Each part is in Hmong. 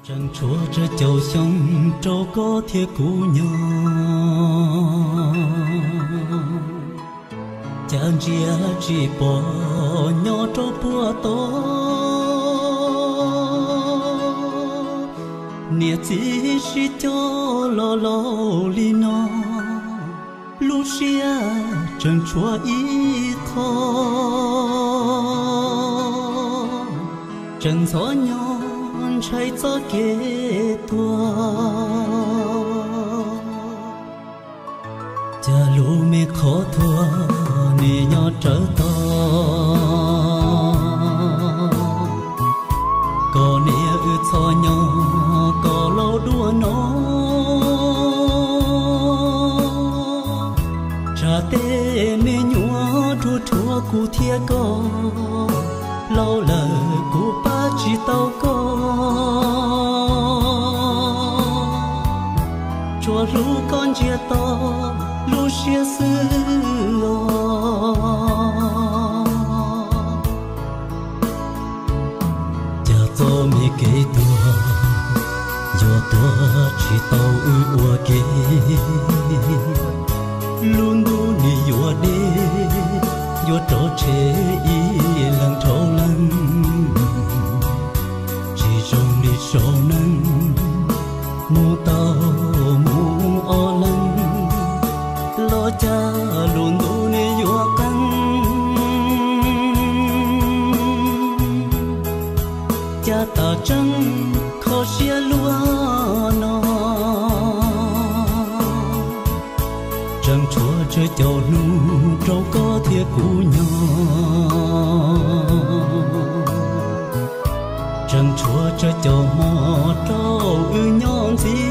Tseem tshuav tsawg caum xyoo rau koj thiab kuv nyob, cas ntsia tsis pom nyob rau puag tod. Niam txiv sib cog los laus li no, lub siab tseem tshuav ib qho, tseem ntxhov nyob ntshai txoj kev tuag. Cas lub me qhov tuag nim nyob rawv tau, kom niam wb txhob nyob kom laus dua no. Tsam tej me nyuam rhuav rhuav kuv thiab koj, laus lawm kuv pab tsis tau koj. Tsuas hlub koj ntsiag to lub siab xwb os. Cas txoj me kev tuag yuav tuag tsis tau wb ua ke. Lub ntuj nim yuav deb, yuav rov tshev ib leeg dhau leeg. Tsis zoo li saum neeg, mus tau mus ob leeg, los cas lub ntuj nim yuav qeeb. Cas tas tseeb kho siab luaj no, tseem tshuav tsawg caum hnub rau koj thiab kuv nyob. Tseem tshuav tsawg caum hmo rau wb nyob ntxiv,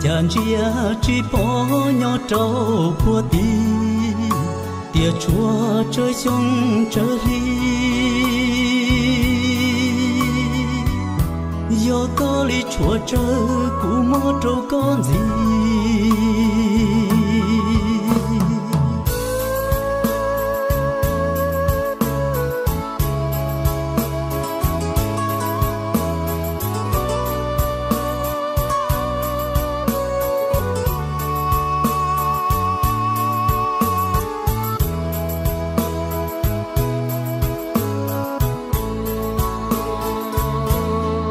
cas ntsia tsis pom nyob rau puag tid. Tias tshuav tsawg xyoo tsawg hli, yog koj li tshuav tsawg kuv muab rau koj ntxiv.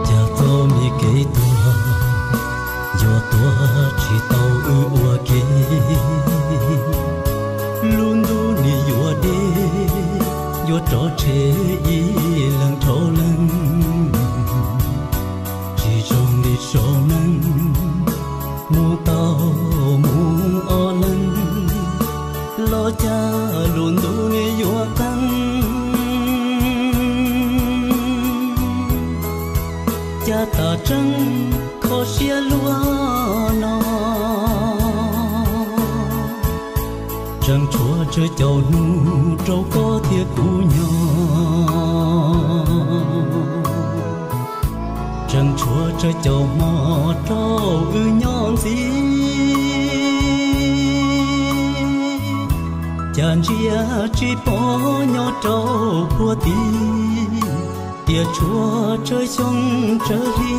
Cas txoj me kev tuag yuav tuag tsis tau wb ua ke. Lub ntuj nim yuav deb, yuav rov tshev ib leeg dhau leeg. Tsis zoo li saum neeg, mus tau mus ob leeg, los cas lub ntuj nim yuav qeeb. Cas tas tseeb kho siab luaj no, tseem tshuav tsawg caum hnub rau koj thiab kuv nyob. Tseem tshuav tsawg caum hmo rau wb nyob ntxiv, cas ntsia tsis pom nyob rau puag tid. Tias tshuav tsawg xyoo tsawg hli,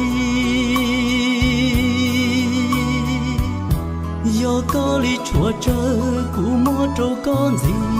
yog koj li tshuav tsawg kuv muab rau koj ntxiv.